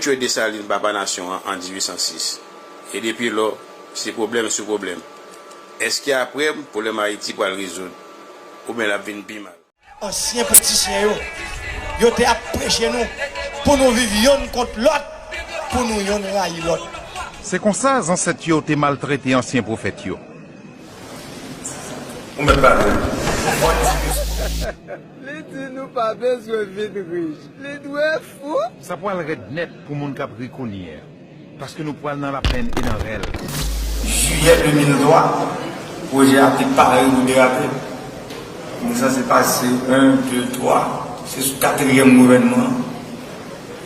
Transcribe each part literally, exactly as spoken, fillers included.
Tchwe Desalin, papa nasyon an, an dizuit san sis. E depi lò, se pwoblèm sou pwoblèm. Èske apre m, pwoblèm Ayiti pral rezoud? Oubyen l ap vin pi mal? Ansyen politisyen yo, yo te ap preche nou pou nou viv yonn kont lòt, pou nou yonn rayi lòt. Se konsa zansèt yo te maltrete ansyen pwofèt yo. Ou mèt pale. Li di nou pa bezwen vin rich. Li dwe fou. Sa pral rèd nèt pou moun k ap ri kounye a. Paske nou pral nan lapenn e nan rèl. Jiyè de mil twa, pwojè a te pare pou derape. Nou sanse pase en, de, twa, se sou katriyèm gouvènman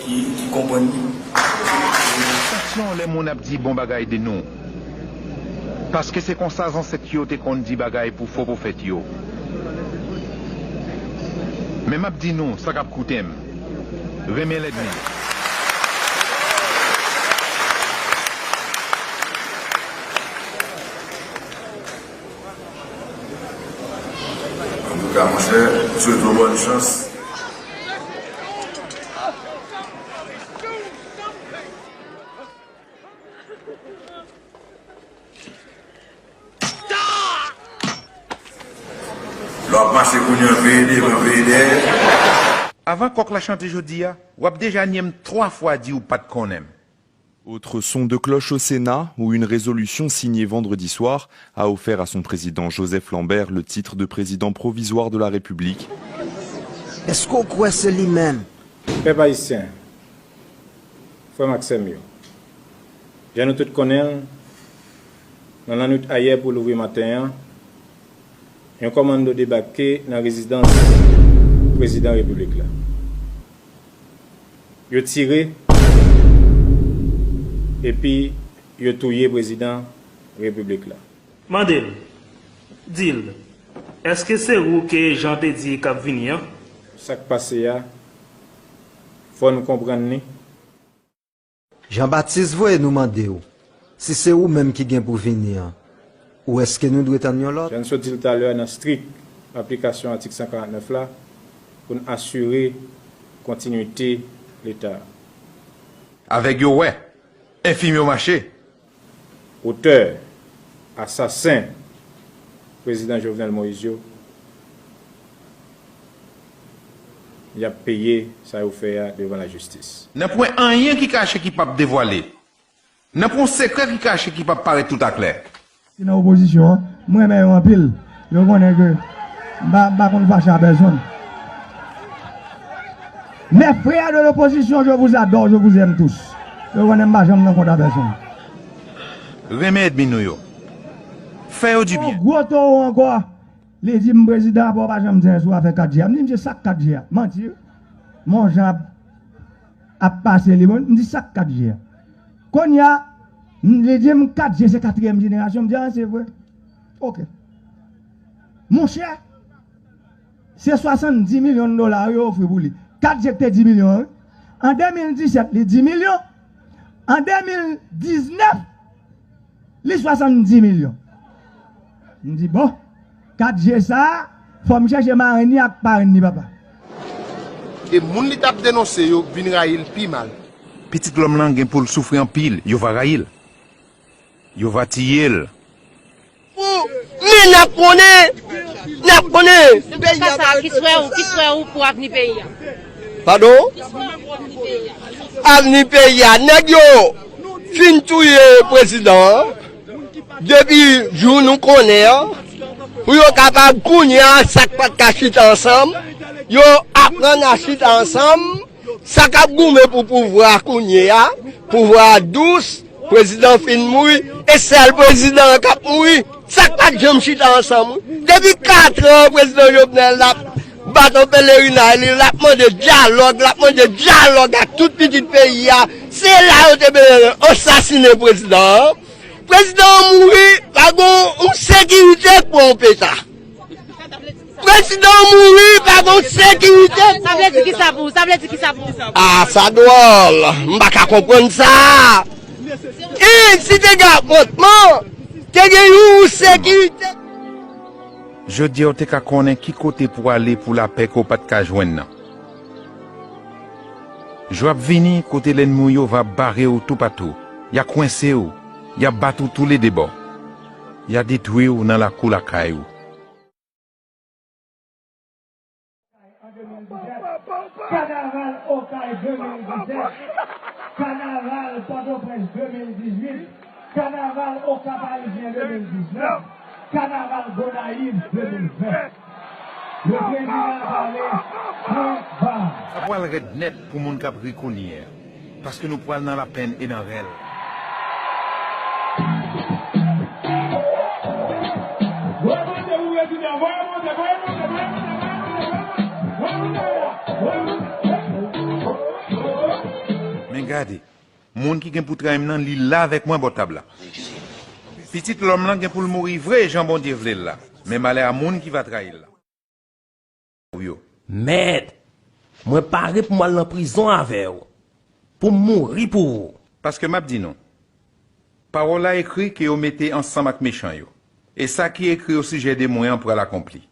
ki, ki konprann li. Atansyon lè moun ap di bon bagay de nou. Paske se konsa zansèt yo te konn di bagay pou fo pwofèt yo. Men m ap di nou sa k ap koute m. Renmen lènmi. Antouka, monchè, m swete w bòn chans. Lè w ap mache kounye a, veye devan, veye dèyè. Avan kòk la chante jodi a, w ap deja nye m twa fwa di w pa t konnen m. Autre son de cloche au Sénat, où une résolution signée vendredi soir a offert à son président Joseph Lambert le titre de président provisoire de la République. Èske w kwè se li menm? Pèp ayisyen, frè m ak sè m yo, jan nou tout konnen l, nan lannwit ayè pou louvri maten an, yon kòmando debake nan rezidans prezidan repiblik la. Yo tire, epi yo touye prezidan repiblik la. Mande l, di l, èske se ou ke Jan te di k ap vini an? Sa k pase a, fò n konprann li. Jan Batis voye nou mande w si se ou menm ki gen pou vini an, ou èske nou dwe tann yon lòt? Jan n sot di l talè a, nan strik aplikasyon atik san karant nèf la, pou n asire kontinwite Leta. Avèg yo wè, enfim yo mache. Otè, asasen prezidan Jovenel Moïse yo, y ap peye sa yo fè a devan lajistis. Nanpwen anyen ki kache ki p ap devwale. Nanpwen sekrè ki kache ki p ap parèt tout aklè. Ki nan opozisyon an, m renmen yo anpil. Yo konnen ke m pa, m pa konn fache a pèsonn. Mes frères de l'opposition, je vous adore, je vous aime tous. Yo konnen m pa janm nan kont a pèsonn. Renmen ènmi nou yo. Fè yo dibyen. Yon gwo towo ankò. Li di m, "Prezidan, apa w pa janm di anyen sou afè kat G a?" M di, "Mesye, sa k kat G a?" Manti wi. Men yon jan ap, ap pase li, bon, m di, "Sa k kat G a?" Kounye a, m, li di m, "Kat G se katriyèm jenerasyon." M di, "A, se vre." Ok. Monchè, se swasanndis milyon dola yo ofri pou li. Kat G te dis milyon an, wi. An de mil disèt, li dis milyon. An de mil diznèf, li swasanndis milyon. M di, "Bon, kat G sa a, fò m chèche marenn li ak parenn li, papa." E moun li t ap denonse yo vin rayi l pi mal. Pitit lòm lan gen pou l soufri anpil, yo va rayi l. Yo va tiye l. Men n ap konnen, n ap konnen. Nan ka sa a, ki swè ou, ki swè ou pou avni peyi a? Padon? Ki swè ou pou avni peyi a? Avni peyi a, nèg yo fin touye prezidan an. Depi jou nou konnen an, pou yo kapab kounye a, sa k pa t ka chita ansanm, yo aprann a chita ansanm. Sa k ap goumen pou pouvwa kounye a, pouvwa a dous, prezidan fin mouri, e sèl prezidan an k ap mouri. Sa k pa t janm chita ansanm, wi. Depi kat an, prezidan Jovenel l ap bat an pelerinaj li, l ap mande dyalòg, l ap mande dyalòg ak tout pitit peyi a. Se la yo te bezwen ansasinen prezidan an. Prezidan an mouri, pa gon yon sekirite k pran yon peta. Prezidan an mouri, pa gon sekirite. Sa vle di ki sa pou ou? Sa vle di ki sa pou ou? Ah, sa dwòl. M pa ka konprann sa. E si te gen afwontman, te gen yon sekirite. Jodi a, w te ka konnen ki kote pou w ale pou lapè ke w pa t ka jwenn nan. Jou ap vini kote lènmi w yo va bare w toupatou, y a kwense w, y a bat ou toulede bò, y a detwi w nan lakou lakay ou. Kanaval Okay de mil disèt, Kanaval Pòtoprens de mil dizuit, Kanaval Okap Ayisyen de mil diznèf, Kanaval Gonayiv de mil ven. Le prezidan a pale, pwen ba. Sa pral rèd nèt pou moun k ap ri kounye a, paske nou pral nan lapenn e nan rèl. Men gade, moun ki gen pou trayi m nan, li la avèk mwen bò tab la. Pitit lòm lan gen pou l mouri vre jan Bondye vle l la, men malè a moun ki va trayi l la. Ou yo. Mèt! Mwen pare pou m al nan prizon avè w, pou m mouri pou ou. Paske m ap di nou, pawòl la ekri ke yo mete ansanm ak mechan yo, e sa ki ekri osijè de mwen an pral akonpli.